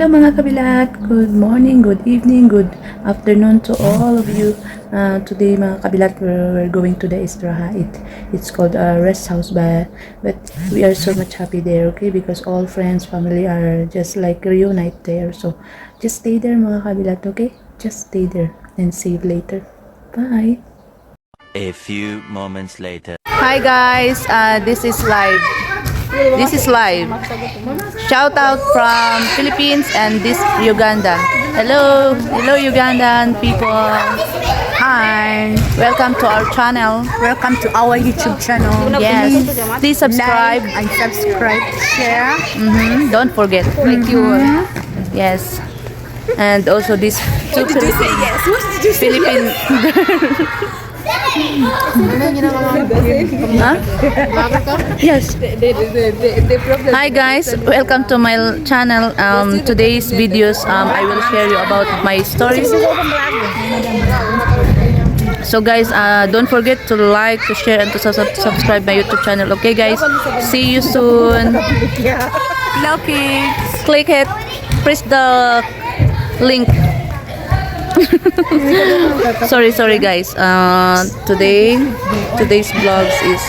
Hello, mga kabilat! Good morning, good evening, good afternoon to all of you. Today, mga kabilat, we're going to the Istiraha. It's called a rest house, but we are so much happy there, okay? Because all friends, family are just like reunite there. So just stay there, mga kabilat, okay? Just stay there and save later. Bye! A few moments later. Hi guys, this is live. This is live. Shout out from Philippines and this Uganda. Hello, hello, Ugandan people. Hi. Welcome to our channel. Welcome to our YouTube channel. Yes, please subscribe. Like and subscribe, share. Don't forget. Thank you. Yes. And also this two Philippine, Yes. What did you say? Philippine. Huh? Yes. Hi guys, welcome to my channel. Today's videos, I will share you about my stories. So guys, don't forget to like, to share, and to subscribe my YouTube channel. Okay guys, see you soon. Lucky. Click it, press the link. Sorry, sorry guys. Today's vlogs is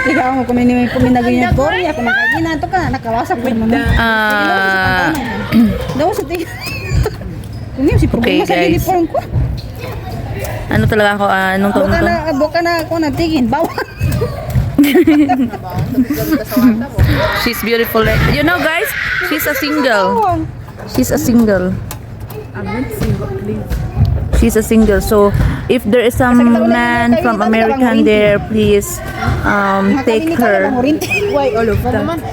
Ikaw mo kumina ganyan gorya kung makagina to ka nakawasa ko mo na. Daw sa ti. Kunya si Okay, problema sa guys. Uniform ko. Ano talaga ako, anong taon Buka to? na buka na ako na tingin bawa. She's beautiful. You know guys, she's a single. She's a single. She's a single. So if there is some man from American there, please take her. Why all of them?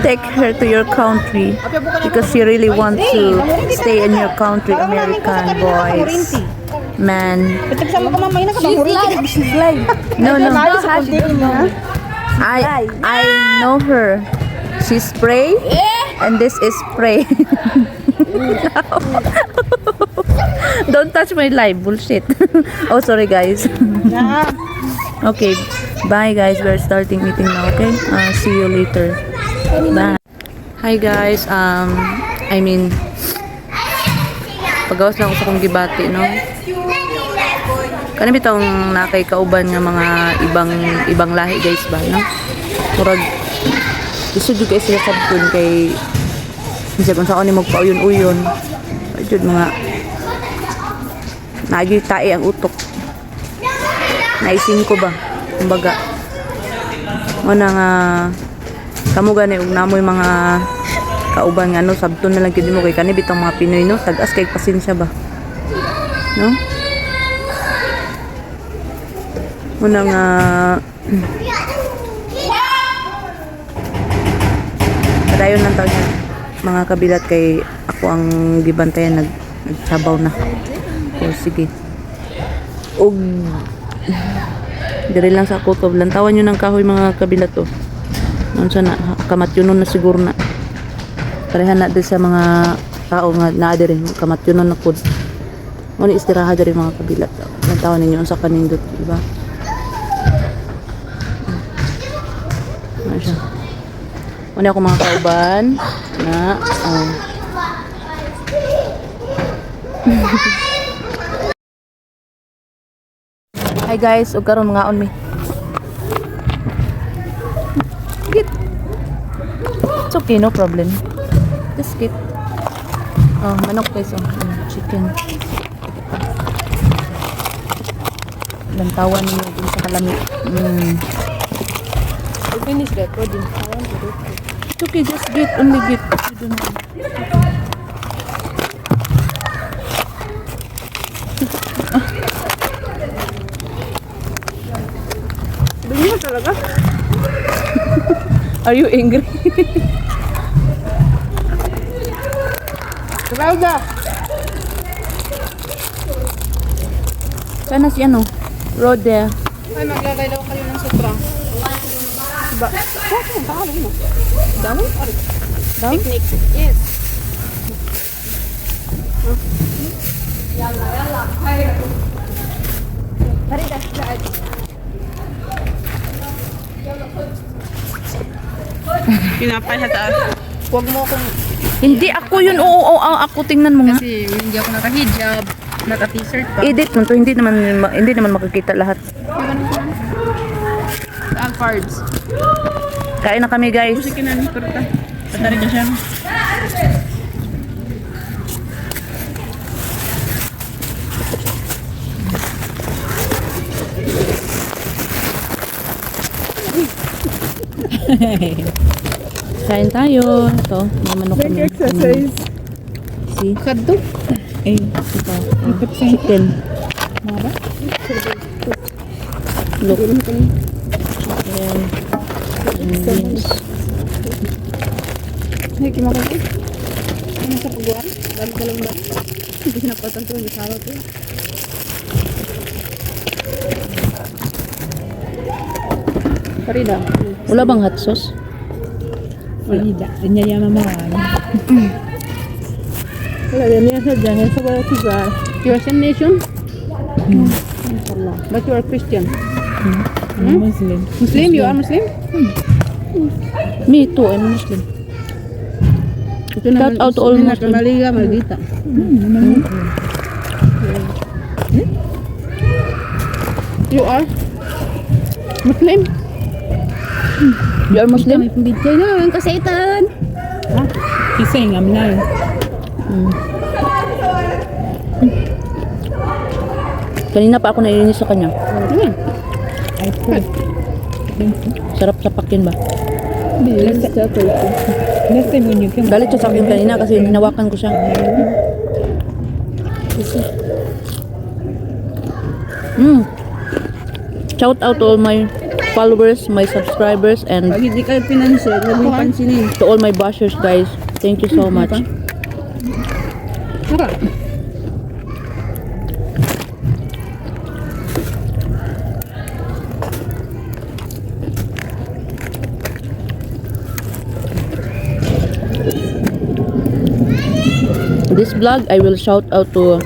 Take her to your country because she really wants to stay in your country, American boys. Man. Sama ka mamay na ka bang She's live. No. Sa kunti mo. I know her. She's spray and this is spray. Don't touch my live bullshit. Oh, sorry guys. Na. Okay. Bye guys. We're starting meeting now, okay? See you later. Bye. Hi guys. I mean, pagawas lang ako sa akong gibati, no? Kani bitong nakay kauban nga mga ibang ibang lahi guys ba, no? Murag gusto jud kay sila sabton kay bisag unsa ni magpauyon-uyon. Jud mga naagi tae ang utok. Naising ko ba? Kumbaga, mo na nga kamo gani og namoy mga kauban nga ano, sabton na lang gyud mo kay kani bitong mga Pinoy, no, tag-as kay pasensya ba, no? Mo na nga padayon lang taon niya, mga kabilat, kay ako ang gibantayan, nagsabaw na o sige og diri lang sa kutob. Lantawan nyo ng kahoy, mga kabilat, oh. Unsa na kamatyonon na siguro na pareha na din sa mga tao nga naa diri, kamatyonon na pud mo ni istiraha diri, mga kabilat. Lantawan ninyo unsa kanindot, di ba? Ano siya. Muna ako mga kauban na oh. Hi guys, ug karon mga on mi. Get. It's okay, no problem. Just get. Oh, manok guys, oh. Chicken. Lantawan ninyo kung sa kalamit. You finish that pudding. It's okay, just get, only get. You don't know. Bili mo talaga? Are you angry? Rauda! Sana si ano? Rode. Ay, maglagay daw kayo ng sutra. Ba? Down? Down? Picnic. Yes. Pinapay sa taas. Huwag mo akong Hindi ako yun. Oo, ako. Tingnan mo nga. Kasi hindi ako naka-hijab, naka-t-shirt pa. Edit mo to. Hindi naman makikita lahat. Ang carbs. Kain na kami, guys. Sige na, torta. Patari ka siya. Kain tayo. Ito, may manok kami. Exercise. See? Kadto. Ay, ito. Chicken. Look. Ayan. And beans. Ay, kimakain. Ano sa pagguan? Dalo-dalong ba? Hindi napatan to, hindi sawa to. Farida. Wala bang hot sauce? Farida, niya mama. Wala, yan sa dyan. Yan sa wala sa You are same nation? But you are Christian. Muslim. Muslim? You are Muslim? Me too, I'm Muslim. Ito Shout out to all Muslim. Maliga, maldita. You are Muslim? You are Muslim? Ang kasaitan. He's saying I'm lying. Kanina pa ako naiinis sa kanya. I pray. Sarap sa pakin ba? Next time when you come, Galit siya sa akin kanina kasi hinawakan ko siya. Shout out to all my followers, my subscribers, and Pag hindi kayo pinansin, huwag mong pansinin. to all my bashers, guys. Thank you so much. Tara. This vlog, I will shout out to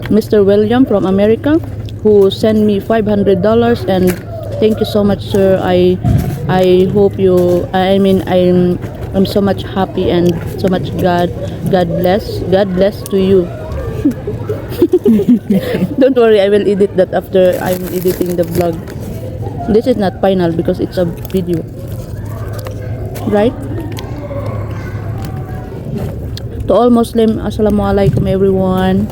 Mr. William from America who sent me $500, and thank you so much, sir. I hope you, I mean, I'm so much happy and so much God bless to you. Don't worry, I will edit that after I'm editing the vlog. This is not final because it's a video. Right? To all Muslim, Assalamualaikum everyone.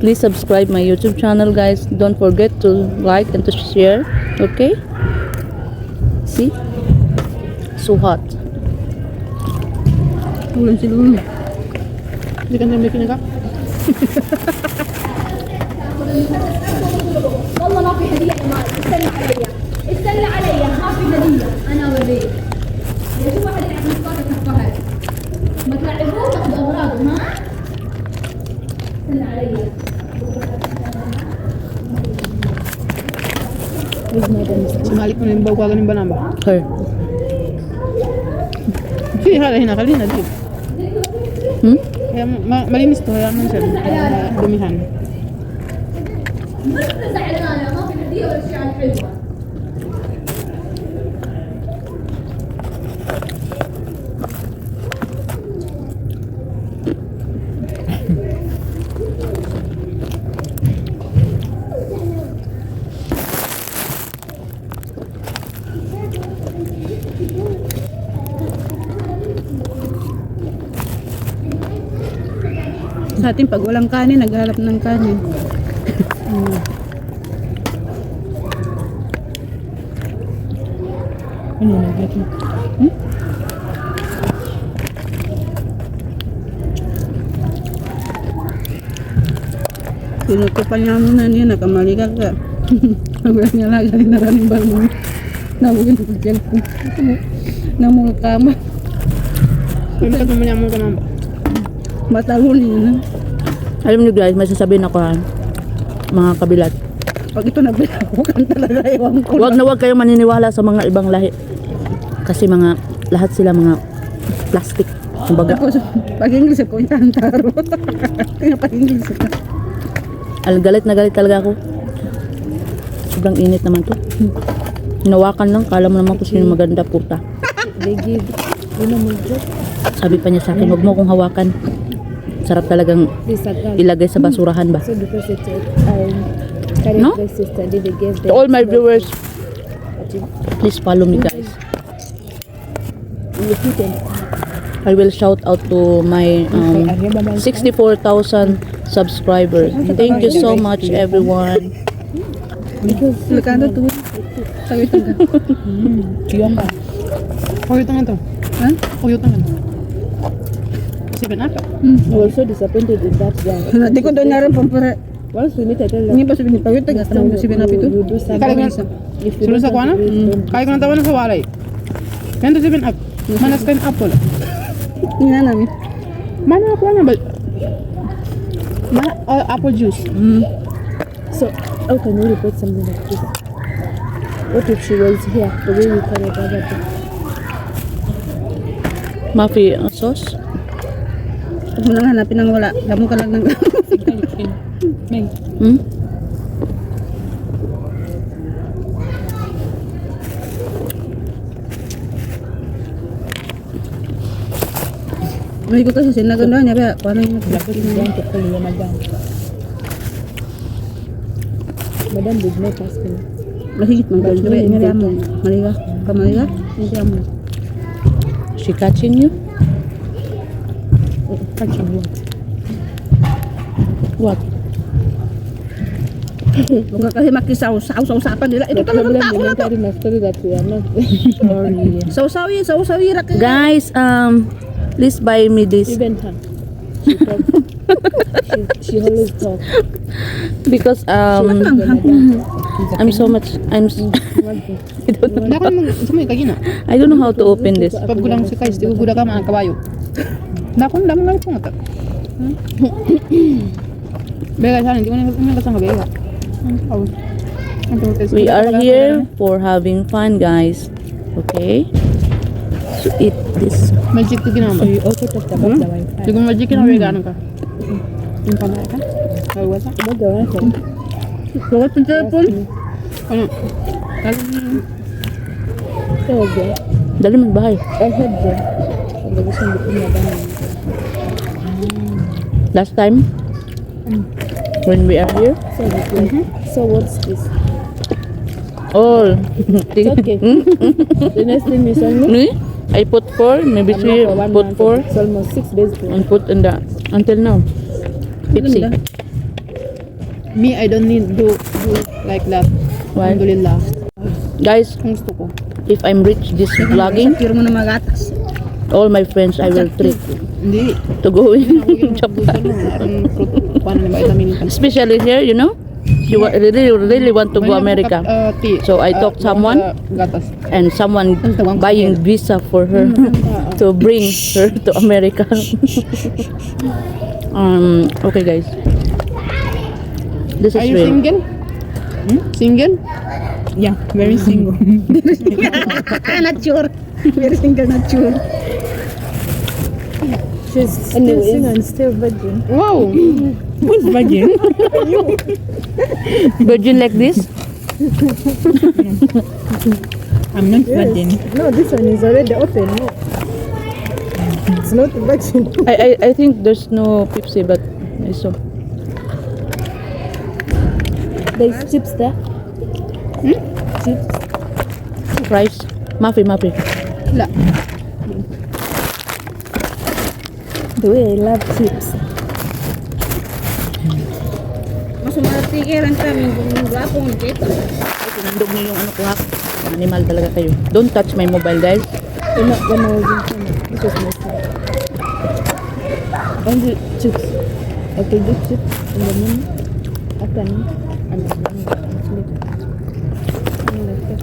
Please subscribe my YouTube channel, guys. Don't forget to like and to share. Okay? See? So hot. Ulan si Lulu. Hindi ka na ka? والله ما في هديه ايمان، استنى علي، استنى علي، ما في هديه، انا اوريك. يا شو واحد يلعب مسكوتة كفهد. ما تلعبوه تاخذ اغراضه، ها؟ استنى علي. Sumalik mo na yung bawa ganin ba ba? Her. Sige, hala hina kalina di. Kaya malinis to, kaya man siya. Dumihan. بس زعلانه، ما في هديه ولا اشياء حلوه. Sa atin, pag walang kanin, naghahanap ng kanin. Ano na get mo? Tinutupan niya muna niya, nakamali ka ka. Wala niya lang, galing na rin ba mo? Namugin ko dyan. Namugin kama. Matalon yun. Alam niyo guys, may sasabihin ako ha, mga kabilat. Pag ito nagbilawakan talaga, ewan ko. Wag na wag kayong maniniwala sa mga ibang lahi. Kasi mga, lahat sila mga plastic. Kumbaga, Tapos, pag English ako, yung taro. Kaya pag English ako. Galit na galit talaga ako. Sobrang init naman to. Hinawakan lang. Kala mo naman kung sino maganda, puta. They give you Sabi pa niya sa akin, "Huwag mo akong hawakan." Sarap talagang This a girl. ilagay sa basurahan ba? So because it's carried No? the sister, they gave To all my viewers, But you, please follow me, guys. you put them. I will shout out to my 64,000 subscribers. Thank you so much, everyone. Lakado to. Sabi ka. Uyot nga to. Ha? Uyot nga. Seven Up. I was so disappointed in that guy. Di ko doon na rin pampara. Once we meet, I tell her, Hindi pa sabihin pagod taga tanong si Benapi to. you do something. Kaya ko If you Sunod don't sa kuha na? agree, don't Kaya ko na tawa na sa walay. Ganito seven up. Manas kayo apple. Nga namin. Mana ako na ba? Ma apple juice. So, how can you report something like this? What if she was here, the way we carried other people? Mafi sauce? Huwag mo lang hanapin ang wala. Damo ka lang ng Hmm? May ko kasi sinagan doon niya ba? Kuha na yung Going to call your madam. Madam did not ask me. Lahigit man kayo. Sabi, nga mo. Maliga. Kamaliga. Hindi mo. She catching you? Catching what? What? Huwag ka kasi makisaw-saw-saw-sapan nila. Ito The talagang problem tao in na to. entering a story that we are not. Sorry. Saw-sawi, saw-sawi. Ra ka. Guys, please buy me this Even her. She talks. She always talks. because I'm so much I don't know. Wala ko naman sa may kagina. I don't know how to open this. Pag gulang si Kais, di ko guda ka mga kabayo. Dako na mga po nga ta. Bega sana, hindi ko na kasang bega. We are here for having fun, guys. Okay? So eat this. Magic to ginawa. So you also talked about the Wi-Fi. Di ko magic na bega ano ka. Yung kamera ka? Ay, wala. About the Wi-Fi. Sukat ng telepon. Ano? So okay. Dali magbahay. I heard the conversation between madam and Last time when we are here, so it's like, so what's this? all. It's okay. The next thing is only Me? I put four, maybe I'm she not for one put month. four It's almost 6 days to and put in the until now. Pepsi. Me, I don't need do like that. Why? Alhamdulillah. Guys, Kung gusto ko. if I'm rich this vlogging, Piro mo na magatas. all my friends I will treat Hindi. to go in Japan. Vitamin. Especially here. She really really want to go America. So I talked someone Gatas. and someone buying visa for her to bring her to America. Okay, guys. This Are is you real. single? Single? Yeah, very single. Not sure. Very single, not sure. She's still single and still virgin. Wow! Who's virgin? Virgin like this? I'm not virgin. No, this one is already open. No. It's not virgin. I think there's no Pepsi, but I saw. There's chips there. Chips. Fries. Mafi, mafi. La. The way I love chips. Mas umatikiran kami kung gwapong kita. Ay, tinandog niyo yung ano ko ha. Animal talaga kayo. Don't touch my mobile, guys. When I was in Kenya, this was my son. Only chips. I can do chips in the morning, afternoon, and evening, and sleep. Something like that.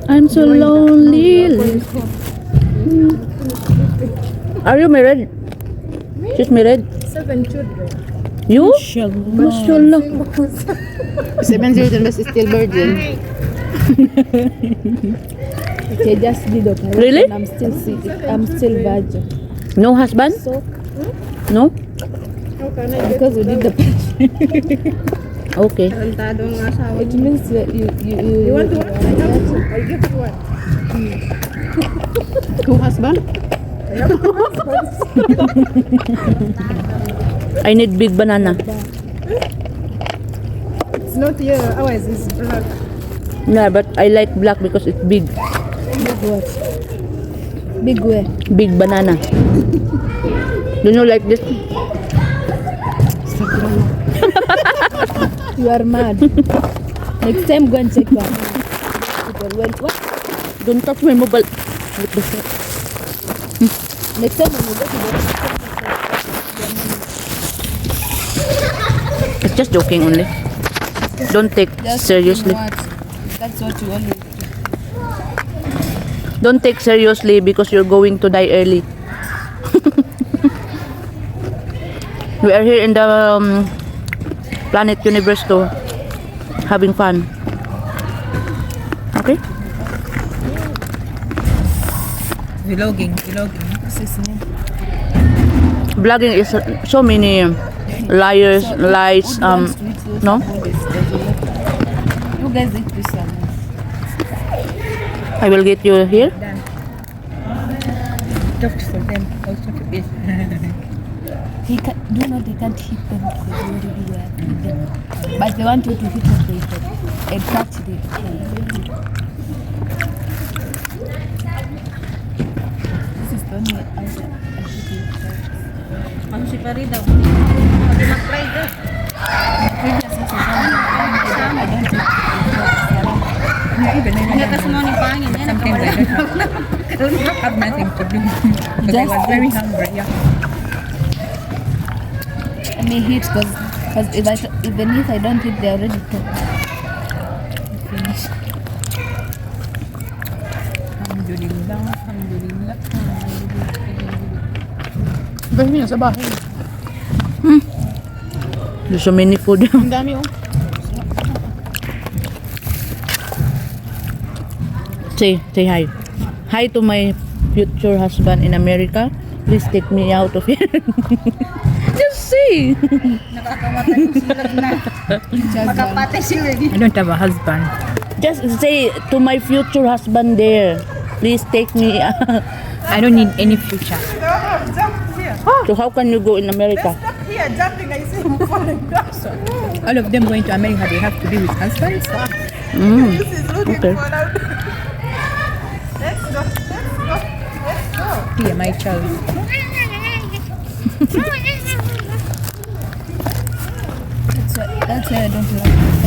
I'm so lonely. Are you married? She's married? Seven children. You? Mashallah. 7 children but still virgin. Okay, just did operation. Really? I'm still sick. I'm still virgin. No husband? So No? because we did the operation. Okay. Tarantado ang asawa. It means that you You want one? I have two. I give you one. Two husband? I need big banana. It's not yellow. Ours is black. Yeah, but I like black because it's big. Big what? Big where? Big banana. Do you like this? You are mad. Next time go and check your people. When what? Don't touch my mobile. What the heck? Next time when you go to the It's just joking only. Don't take seriously. What? That's what you always do. Don't take seriously because you're going to die early. We are here in the planet universe to having fun. Okay? Vlogging, vlogging. This is me. Vlogging is so many liars, lies, no? You guys eat this one. I will get you here. Talk for them. Also to eat. He can, do not they can't hit them because they already were them. But they want you to hit what they can and touch the This is the only answer I should give. Ano si Farida? Pag mag-fry ka. Previous house is I don't eat Yeah, even I Hindi kasi mo ni pangin. Yan, sometimes I don't have nothing to do. But I Just was very hungry. Yeah. I may hit because if I even if I don't hit, they already talk. Finish. Alhamdulillah, alhamdulillah. Dami na sa bahay. There's so many food. Ang dami oh. Say hi. Hi to my future husband in America. Please take me out of here. Just say. Nakakamatay ko sila na. Makapatay sila. I don't have a husband. Just say to my future husband there. Please take me. I don't need any future. So how can you go in America? Here, jumping, I see him falling down. All of them going to America, they have to be with husbands. This is looking Okay. for now. Let's go, let's go, let's go. Here, my child. That's why I don't like.